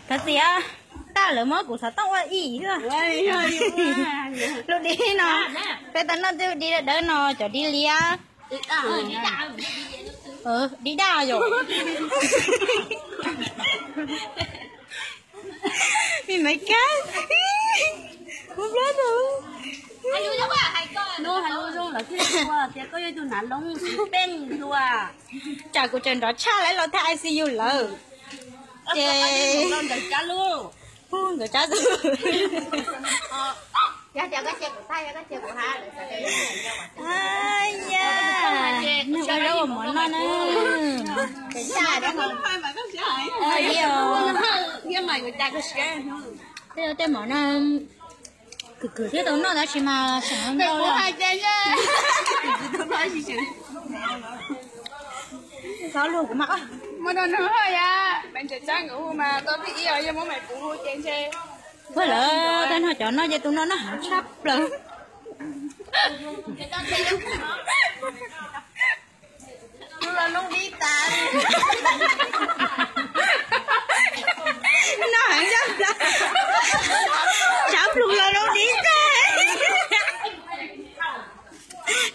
Thov txim, tag lawv muab kuv xov tooj ua ib lub dib no. Peb tau noj tej dib dawb dawb no, cov dib liab. Dib daj yom. Mi Maiv Kab, kuv plab tau. Hnub hais lus zoo lawm thiaj hais tias koj yog tus hnav loo xwb peej dua. Tsam kuv tseem nrov tshaj lawv los tag I C U lawm. Ces nkawd tsab lub, nkawd tsab lub. Ya, nws ua zaub ua mov noj na. Tej mov no khwv khwv thiab tau noj tab sis mas seem ntau. Xov luag kuv mas. Muaj no no ya, me ntses tsab nkawd hu mas tau thib ib os, yog muab me kuv hu ces ntshe. Ua lawm, tau noj cov no ces tus no noj heev tshaj plaws. Noj heev tshaj plaws. Tshav plhu los zoo dib tag.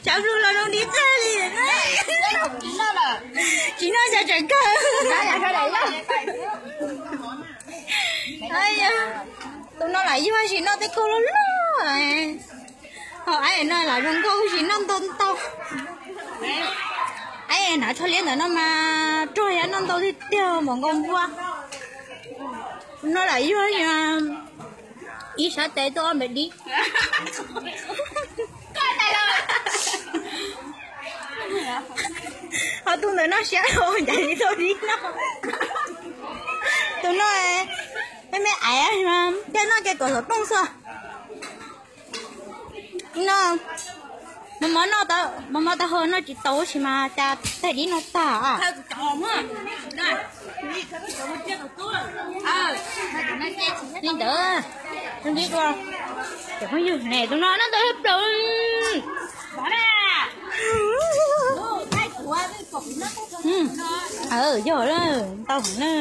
Tshav plhu los zoo dib tag li. Tsis noj xyov tseem kawg. Tus no lam yuag sis noj tej kaug loj loj. Ho aib no lam zoo nkauj sis noj ntau ntau. Aib hnav tsho liab ntawm no mas ruag yog noj ntau tiag tiag npaum nkaus npua. Tus no lam yuag ib sab tes tuaj ob npaim dib. Ho tus ntawm no siab los ncav tsis tau dib no. Tus no me me aiv, cas noj ces tuav xov tooj xwb. No, mov mov tau, mov mov tau hau noj tsis tau tab sis mas cas tag dib no tag. Li ntawd, cov phooj ywg ne, tus no noj ntau ib plaws. Yog lawm, ntau heev na.